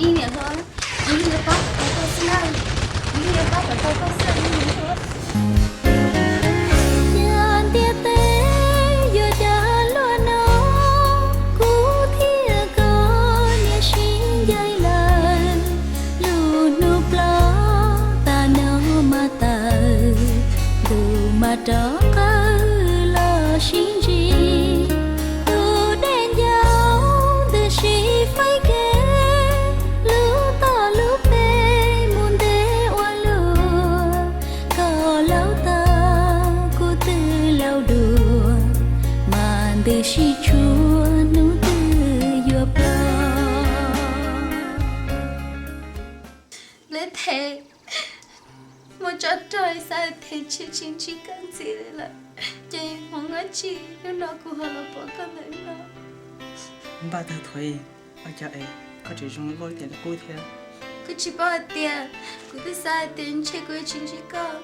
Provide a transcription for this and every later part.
Ib niam hlob, kuv yeej yuav pab kom tau koj xwb na, kuv yeej yuav pab kom tau koj xwb niam hlob. Cas ntiaj teb yuav cas luaj no, kuv thiab koj niam sib ncaim lawm, lub hnub plaub tas no mas tawm, ntuj mas rov qab los sib ntsib, tus dej ncauj ntws sib faib kev, lub toj lub peg mus ntev ua luaj, koj laug tau kuv twb laug dua, mas ntws sib tshuam hnub twg yuav ploj. Leb them, muaj tso rog xav them tsis tsis ntsib koj ntxiv li lawm, ces hmoov ua tsi hnub no kuv ho los pom koj ntawm no. Npaj tag thuav, ua cas es koj tseem zoo nkauj tiag li qub thiab? Koj tsis paub hais tias kuv twb xav hais tias ntshe kuv yuav tsis ntsib koj,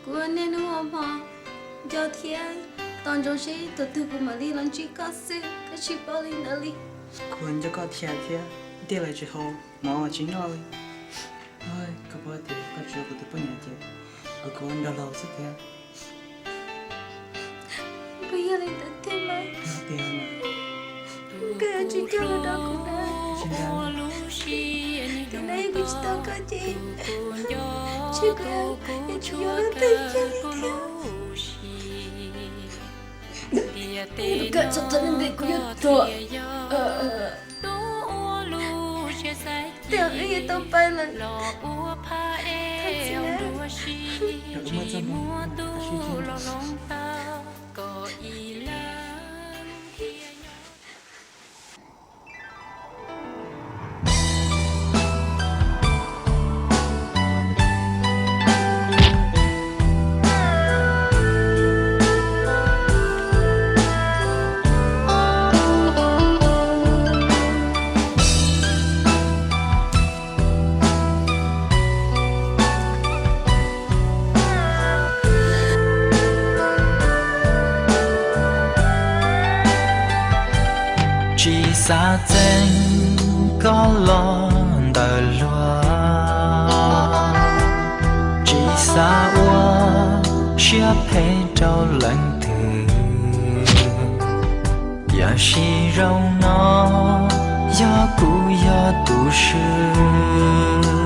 kuv ua niaj hnub ua hmo nco thiab tos ntsoov seb tus twg kuv mam li los ntsib koj xwb, koj tsis paub li ntawd li. Kuv nco koj thiab thiab, ntiaj lawv tsis haus, mov tsis noj li. Koj paub tias koj tsis yog kuv tus poj niam ces kuv nrog laus xwb thiab. Puas yog li ntawd tiag mas? Koj tsis coj lus rau kuv na. Tiam no yog kuv tsis tau koj ces ntshe kuv yuav tsis yuav leej twg kiag li thiab. Koj txhob txhob npe kuv yuav tuag. Tej zaum wb yuav tau pais lawm. Thov txim na. Tsis xav txeeb koj los ntawm luag, tsis xav ua siab phem rau leej twg. Yam sim zoo no yog kuv yog tus swb.